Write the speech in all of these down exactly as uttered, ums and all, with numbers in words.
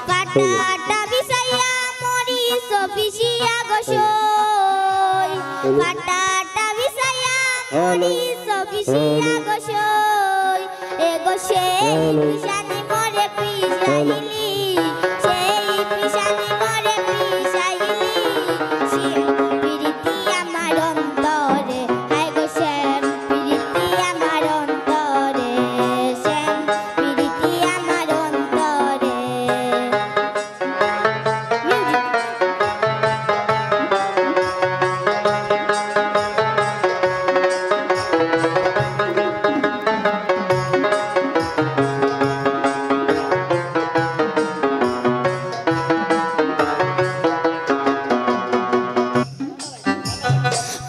ফাটাটা বিছাইয়া মরিচ পিষিয়া গো সই, ফাটাটা বিছাইয়া মরিচ পিষিয়া গো সই, এ গো সেই পিষানি মরে পিষাইলি, সেই পিষানি মরে পিষাইলি, সেই পিরিতি আমার অন্তরে, হায় গো সেই পিরিতি আমার অন্তরে, সেই পিরিতি আমার অন্তরে।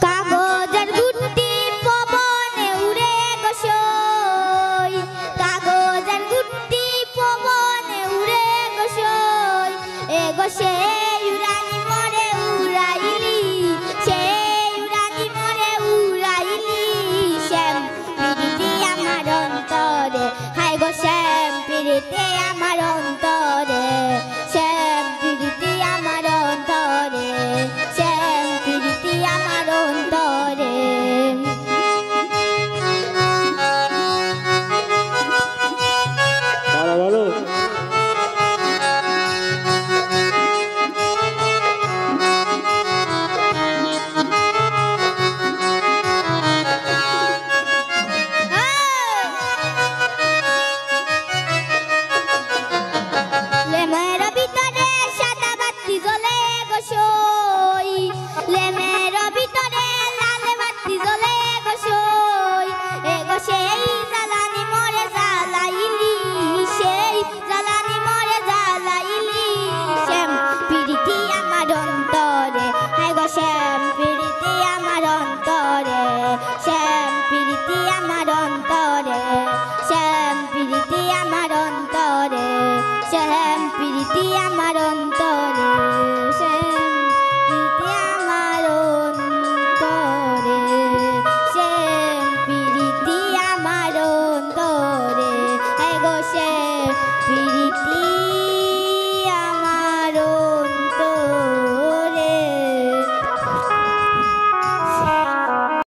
কাগজের গুটি পবনে উড়ে গো সই, কাগজের গুটি পবনে উড়ে গো সই, এ গো সে